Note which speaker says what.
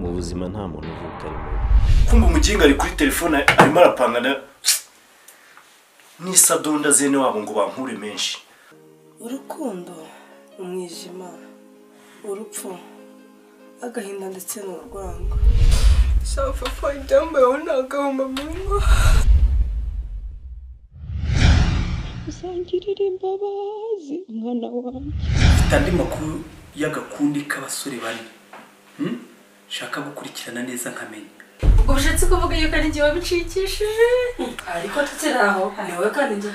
Speaker 1: Mu buzima nta muntu uvuka ari mubi.
Speaker 2: Kumva umuginga ari kuri telefone arimo arapangana n'isadonda zene wabo ngo bankure menshi.
Speaker 3: Urukundo, umwijima, urupfu, agahinda ndetse n'urwango. Shafafa ibyambayeho ni agahomamunwa.
Speaker 4: Uzangirira imbabazi mwana wanjye.
Speaker 5: Mfite andi makuru y'agakundi k'abasore bane nshaka gukurikirana neza nkamenya.
Speaker 6: Ubwo ushatse kuvuga yuko ari njye wabicikishije?
Speaker 3: Ariko tukiri aho ni wowe kandi njye.